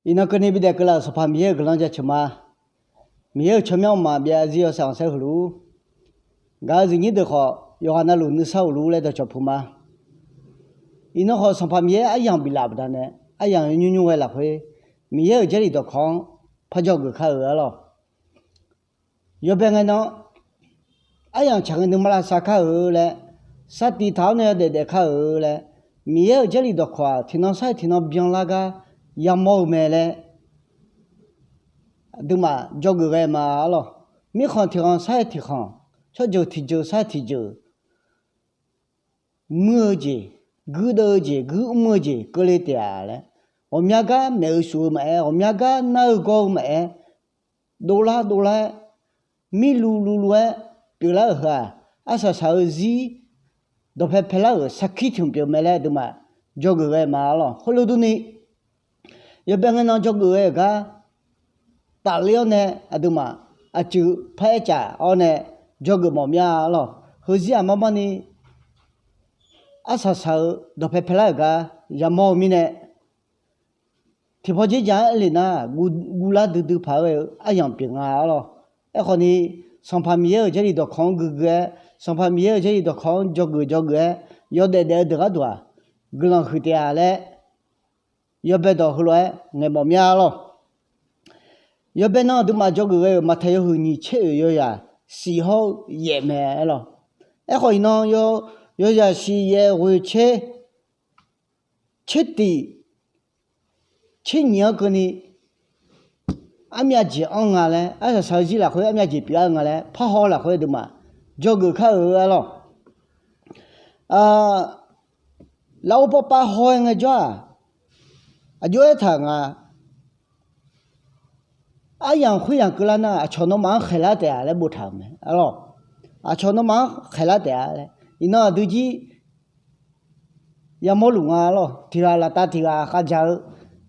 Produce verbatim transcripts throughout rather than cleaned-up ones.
Iqnan keuvni bidaef keuvlaf-euq Sanqpaq Miqyaer-euq guiqlanq jaceuq ma. Miqyaer-euq tsawrmyanr mqmaq byav zarzir yawshaef khanqsaer heulof-ur. Gaq-eu zuifnyir deuq khawf yawqghaq navluf nuisar uq luf-ur laer dawqcawq puq ma. Iqnan khawf Sanqpaq Miqyaer aryamq biflaf baqdanae, aryamq yawnymr nymr ghae lafkhoer, Miqyaer-euq Jarlif dawqkawq-anr par dzawgeuf kar-euq arlawr. Yawbae ngae nan, aryamq tsaq ngae nuima lavsav kar-euq laer, sartiv taq-awr nae yawdaef daef kar-euq laer, Miqyaer-euq Jarlif dawqkawq-aq tiqnan sar-iq tiqnan byanlar gar yamawr-eu mae laer, aqduimaf dzawgeuf ghae ma arlawr. Mirkhanq tiqkhanq sar-iq tiqkhanq, tsawrjeuq tiqjeuq sar-iq tiqjeuq, muir-eu jeq, guirdeuv-eu jeq, guir mr-eu jeq keuvle taef-a laer, ghawqmya gar maeq-eu shuf-eu maqaer, ghawqmya gar nar-eu gawr-eu maqaer, dovlar dovlar-aer, mirluv luvluv-aer pyeuflar-euq heu-aq, arsaq saq-eu zir dawqpae paelar-euq sarkir tiq hmq pyeuf mae laer aqduimaf dzawgeuf ghae ma arlawr. Khoerlof durni, yawbae ngae nan dzawgeuf ghae-euq gar tafler-awr nae aqduimaf aqcuiv paraer caf-awr nae dzawgeuf mawf mya arlawr. Heuzir aqmar marni arsaq saq-eu dawqpae paelar-euq gar yamawr-eu mirnae, tiqpaw dzerdzaq-anr aerlef nar, guvlar duidui paq-aer ghae-eu aryamq pyeuf nga arlawr. Aerkhawfni, Sanqpaq Miqyaer-euq Jarlif dawqkawq-anr guigui-aer, Sanqpaq Miqyaer-euq Jarlif dawqkawq-anr dzawgeuf dzawgeuf-aer, yawdaef daef-eu deuq gharduq-aq, guiqlanq huiq taef-a laer, yawbae dawq heulof-aer ngaeq mawf mya arlawr. Yawbae nan aqduimaf dzawgeuf ghae-euq Maqtaeq yawhuiq nyiq tser oeq yawzaq shif hawr-eu yaef mae arlawr. Aerkhawf iqnan, yawzaq shif yaef ghoe tser, tser tiq tser nyiq-anr keuvni armyav jeq anr nga laer, arsaq saq-eu zir lafkhoer armyav jeq pyeuf-ar-eu nga laer parhaw-eu lafkhoer aqduimaf dzawgeuf kar-euq arlawr. Lafov pawpav haw-aer ngaejawr-aq, aqjox aertaq-euq nga, aryamq khoeryamq keuvlar nar aqcawq nawmaf-anr khaeqlar taef-a laer boftaq-euq mae arlawr. Aqcawq nawmaf-anr khaeqlar taef-a laer, iqnan aqdui jir yamawrluf nga arlawr. Tiq ghaq laftav tiq ghaq khavdzaq-eu,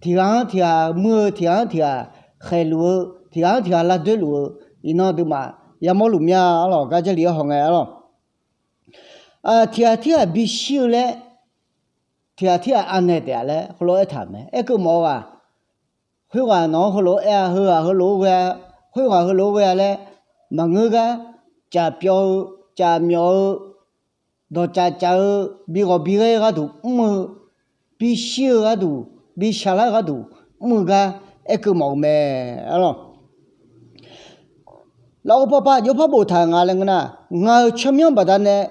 tiq ghaq-anr tiq ghaq muir-eu, tiq ghaq-anr tiq ghaq khaeqluf-eu, tiq ghaq-anr tiq ghaq lavdoerluf-eu, iqnan aqduimaf yamawrluf mya arlawr. Gar Jarlif-anr haw ngae arlawr, tiq ghaq tirghaq bishir-eu laer, tiq ghaq tirghaq anaeq taef-a laer heulof-aer aertaq-euq mae. Aerkeuv mawf-eu ghaq, khoerghaq nawq-anr heulof-aer aer-a, heughaq heulof-aer ghoe-a, khoerghaq heulof-aer ghoe-a laer maqngeur gar, caf pyawv-eu, caf myawf-eu, dawqcaf caf-eu, bighawq bighaer gharduq mr-eu, bishir-eu gharduq, bishaqlar-eu gharduq mr-eu gar aerkeuv mawf-eu mae arlawr. Lafov pawpav aqjox par boftaq-euq nga laer ngeur nar, ngaq-euq tsawrmyanr baqdanae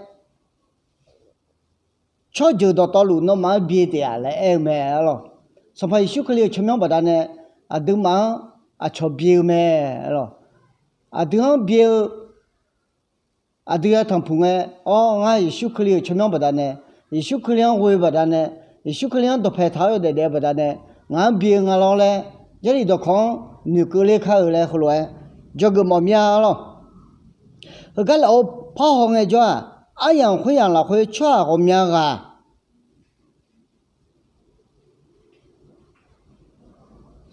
tsawrjeuq dawqtawvluf nawmaf-anr bye taef-a laer aer-eu mae arlawr. Sanqpaq Yeqsur Kali-euq tsawrmyanr baqdanae aqduimaf-anr aqcawq bye-eu mae arlawr. Aqdui-anr bye-eu, aqdui ya tanqpuq ngae, awr ngar Yeqsur Kali-euq tsawrmyanr baqdanae, Yeqsur Kali-anr ghoe-eu baqdanae, Yeqsur Kali-anr dawqpae taq-awr yawdaef daef-eu baqdanae, ngaq-anr bye-eu nga lawr laer, Jarlif dawqkawq-anr noeqkeuv ler kar-eu laer heulof-aer dzawgeuf mawf mya arlawr. Heugar lafov parhaw ngaejawr-aq, aryamq khoeryamq lafkhoer tsawrhaq ghawqmya ghaq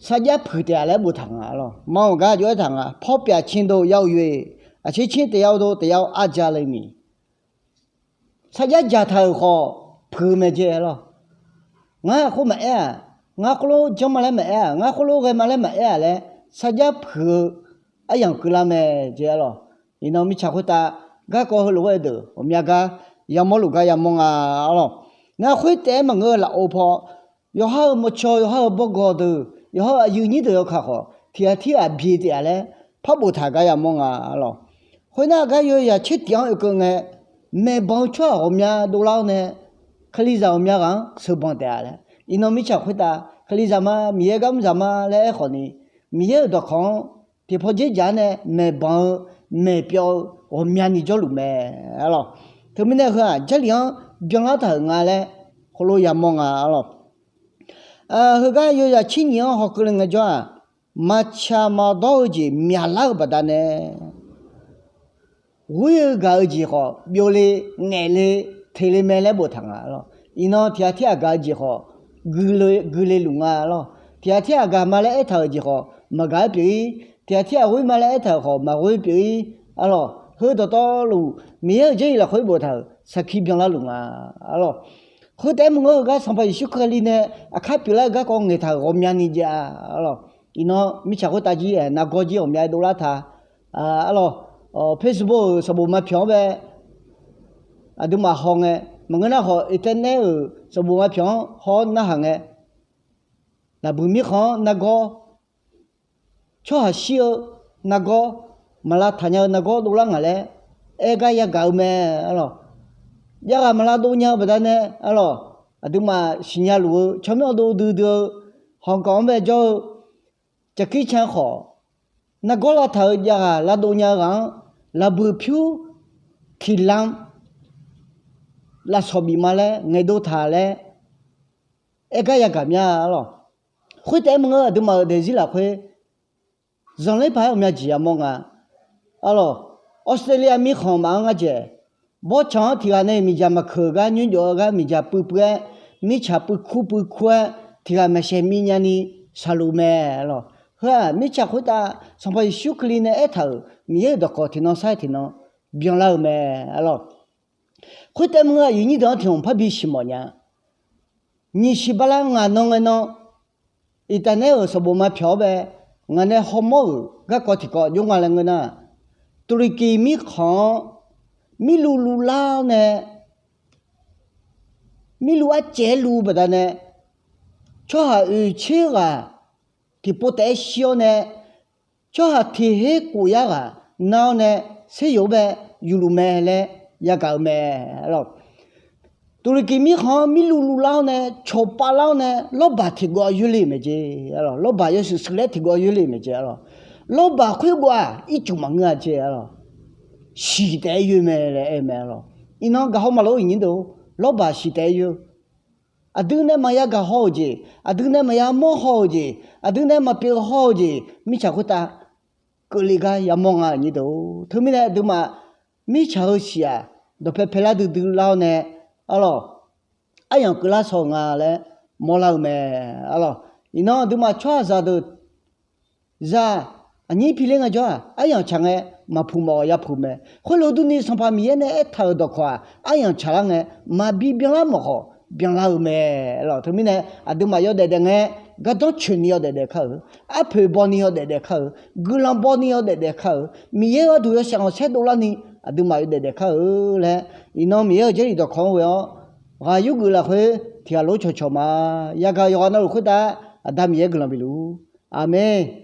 sarjax puiq taef-a laer boftaq nga arlawr. Manq-euq gar aqjox aertaq nga, pawr pyaf cin dov ya-eu yoeq, aqcir cir taef ya-eu dov taef ya-eu arja le miq. Sarjax dzaqtaq-euq khawf puiq-eu mae jeq arlawr. Ngar khoer maqaer-aq, ngar khoerlof janr ma laer maqaer-aq, ngar khoerlof ghae ma laer maqaer-aq laer, sarjax puiq-eu aryamq keuvlar mae jeq arlawr. Iqnan mirtsaq khoertav garkawv heulof-aer deuq ghawqmya gar yamawrluf gar yamawr nga arlawr. Ngar khoertaef-aer maqngeur-eu lafov paw, yawqha-euq mawqcawq, yawqha-euq bawgawq deuq, yawqha-euq aqyuif nyir deuq yawkaq khawf tiq ghaq tirghaq bye taef-a laer par boftaq gar yamawr nga arlawr. Khoernar gar yawzaq tser tiq-anr oekeuv ngae, maeqbanq-eu tsawrhaq ghawqmya dovlar-awr nae, Kalizaq ghawqmya ghaq-anr sheuqbanq taef-a laer, iqnan mirtsaq khoertav Kalizaq ma, Miqyaer gar mr zaq ma laer aerkhawf ni, Miqyaer-euq dawqkawq-anr tiqpaw dzerdzaq-anr nae maeqbanq-eu, maeqpyawv-eu ghawqmyani jawrluf mae arlawr. Teumirnae heu-aq Jarlif-anr byanlar taq-euq nga laer heulof yamawr nga arlawr. Heugar yawzaq tser nyiq-anr hawkeuv le ngaejawr-aq, maqtsaq maqdawr-eu jeq myaqlar-eu baqdanae, ghoer-eu gaq-eu jeq khawf byovle, ngaeqle, teqle mae laer boftaq nga arlawr. Iqnan tiq ghaq tirghaq gaq-eu jeq khawf guile luf nga arlawr. Tiq ghaq tirghaq gaq ma laer aertaq-euq jeq khawf maqgaq-aer pyeuf-ir, tiq ghaq tirghaq ghoer ma laer aertaq-euq khawf maqghoer pyeuf-ir arlawr. Heu dawqtawvluf Miqyaer-euq Jarlif lafkhoer boftaq-euq sarkir byanlar luf nga arlawr. Khoertaef-aer maqngeur-eu gar Sanqpaq Yeqsur Kali nae aqkar pyeuflar-eu garkawv ngaeqtaq-euq ghawqmyani jav-a. Arlawq, iqnan mirtsaq khoertav jir-aer nargawr jir ghawqmya-aer dovlar taq. Arlawq, Facebook-euq sanqbof maqpyawq-anr bae aqduimaf haw ngae, maqngeur nar khawf, Eternel-euq sanqbof maqpyawq-anr haw-awr narhaq ngae, laqbuiq mirkhanq-anr nargawr, tsawrhaq shir-eu nargawr, maqlav taqnya-eu nargawr dovlar ngaq laer aer gar yagaq-eu mae. Arlawq, jav ghaq maqlav dov nya-eu baqdanae, arlawq, aqduimaf siqnya luf-eu tsawrmyanr dov duidui-eu, hawqganq-anr bae jawr-eu, caqkir can khawf, nargawr lavtaq-euq jav ghaq lavdov nya-eu ghaq-anr, laqbuiq pyur tiqlanr lafsawq bif ma laer ngaeqdov taq laer aer gar yagaq mya. Arlawq, khoertaef-aer maqngeur aqduimaf-euq daefzir lafkhoer zanqler paq-aer ghawqmya jeq yamawr nga. Arlawq, Australia mirkhanq maf-anr ngar dzaeq, bawrtsanq-anr tiq ghaq nae miqdzaq maqkeuq-eu gar nymrjawf-eu gar miqdzaq puivpuiv-aer, mirtsaq puivkur puivkur-aer tiq ghaq maeqshaeq miv nyani shaqluf mae. Arlawq, heu-aq mirtsaq khoertav Sanqpaq Yeqsur Kali nae aertaq-euq Miqyaer-euq dawqkawq tiqnan sar-aer tiqnan byanlar-eu mae. Arlawq, khoertaef maqngeur aqyuif nyir deuq-anr tiq hmq parbi siqmawf nya. Nyiq siq bala ngaq nan ngae nan, Eternel-euq sanqbof maqpyawq-awr bae ngaq nae hawmawr-euq garkawv tiqkawv jawr nga laer ngeur nar, Turkiq mirkhanq-anr mirluv luvlar-awr nae, mirluv arcaev-aer luv-eu baqdanae, tsawrhaq oeqtser ghaq tiqpov taef-aer shir-awr nae, tsawrhaq tiq her kof yar ghaq nar-awr nae seryof-awr bae yufluf mae laer yagaq-eu mae. Arlawq, Turkiq mirkhanq-anr mirluv luvlar-awr nae, cawqpav lar-awr nae, lawrbaq tiqgawv yoerle-euq mae jeq. Arlawq, lawrbaq yawshuif shuif laer tiqgawv yoerle-euq mae jeq. Arlawq, lawrbaq khoergawv-aq ircuf maqngeur-a jeq. Arlawq, shiq taef-aer yoer mae laer aer-eu mae. Arlawq, iqnan gaqhaw maqlof-eu iqnyir deuq, lawrbaq shiq taef-aer yoer. Aqdui nae maqya gaqhaw-euq jeq, aqdui nae maqya mawrhaw-euq jeq, aqdui nae maqpyeuf haw-eu jeq, mirtsaq khoertav keuvle gar yamawr nga, iqnyir deuq. Teumirnae aqduimaf mirtsaq heu siq-aq, dawqpae paelar duidui lar-awr nae, arlawq, aryamq keuvlar shaw-eu nga laer mawrlar-eu mae. Arlawq, iqnan aqduimaf tsawrhaqzaq deuq zaq aqnyir piler ngaejawr-aq, aryamq tsaq ngae maqpuq mawf-awq, yapuq mae. Khoerlof durni Sanqpaq Miqyaer nae aertaq-euq dawqkawq-aq, aryamq tsaqlar ngae maqbi byanlar mawf khawf byanlar-eu mae. Arlawq, teumirnae aqduimaf yawdaef daef ngae, gardanr coeqni yawdaef daef kar-euq, arpoeq bawni yawdaef daef kar-euq, guiqlanq bawni yawdaef daef kar-euq, Miqyaer gharduq yawshaef khanqsaer dovlarni aqduimaf yawdaef daef kar-euq laer, iqnan Miqyaer-euq Jarlif dawqkawq-anr ghoe-awr ghaq yurgeuf lafkhoer tiq ghaq lof cawqcawq ma. Yagaq yawqghaq navluf khoertav Aqda Miqyaer guiqlanq bif luf-ur. Aqmeq.